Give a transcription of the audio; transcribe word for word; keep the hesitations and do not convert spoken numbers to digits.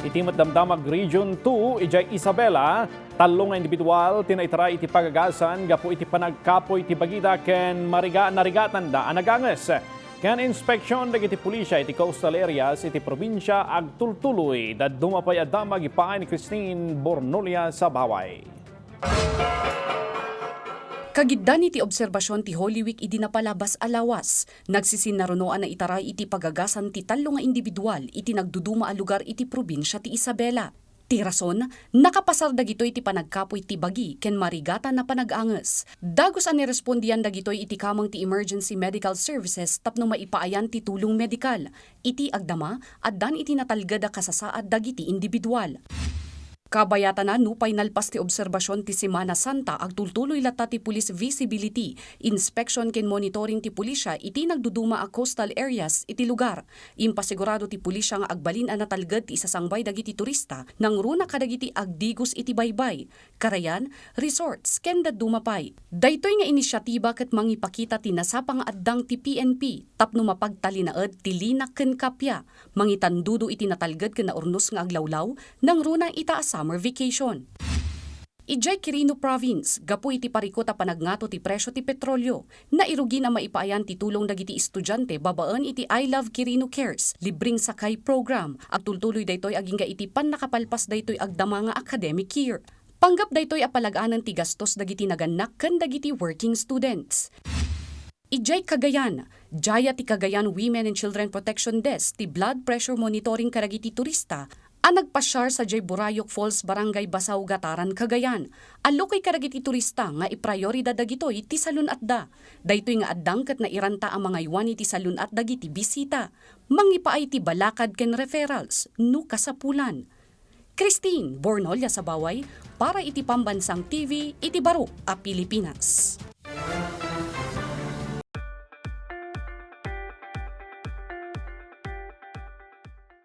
Iti met damdamag Region two, idiay Isabela, tallo nga individual ti naitaray iti pagagasan gapu iti panagkapoy ti bagida ken mariga-, narigatanda a naganges. Ken inspeksion dagiti pulisya iti coastal areas iti probinsia agtultuloy. Dadduma pay a damag ipaay ni Christine Bornolia Sabaway. Kagiddan iti obserbasion ti Holy Week idi napalabas a lawas, nagsisinnaruno a naitaray iti pagagasan ti tallo nga individual iti nagduduma a lugar iti probinsia ti Isabela. Ti rason, nakapasar dagitoy ti panagkapoy ti bagi ken marigatan a panaganges. Dagus a nirespondian dagitoy iti kameng ti emergency medical services tapno maipaayan ti tulong medikal. Iti agdama, addan iti natalged a kasasaad dagiti individual. Kabayatana, nupay nalpas ti obserbasion ti Semana Santa, agtultuloy latta ti police visibility, inspection ken monitoring ti pulisya iti nagduduma a coastal areas iti lugar. Impasigurado ti pulisya nga agbalin a natalged ti isasangbay dagiti turista nangruna kadagiti agdigos iti baybay, karayan, resorts, ken dadduma pay. Daytoy nga inisiatiba ket mangipakita ti nasapa nga addang ti P N P tapno mapagtalinaed ti lina ken kappia, mangitandudo iti natalged ken naurnos nga aglawlaw, nangruna ita a summer vacation. Idiay Quirino Province, gapu iti parikut a panagngato ti presio ti petrolio, nairugin a maipaayan ti tulong dagiti estudiante babaen iti I Love Quirino Cares libreng sakay program. Agtultuloy daytoy agingga iti pannakapalpas daytoy agdama nga academic year. Panggep daytoy a palag-anen ti gastos dagiti nagannak ken dagiti working students. Idiay Cagayan, diay ti Cagayan Women and Children Protection Desk ti blood pressure monitoring kadagiti turista a nagpasiar sadiay Burayok Falls, Barangay Basao, Gataran, Cagayan. Allukoy kadagiti turista nga iprioridad dagitoy ti salun-atda. Daytoy nga addang ket nairanta a mangaywan iti salun-at dagiti bisita. Mangipaay ti balakad ken referrals no kasapulan. Christine Bornolia Sabaway para iti Pambansang T V iti Baro a Pilipinas.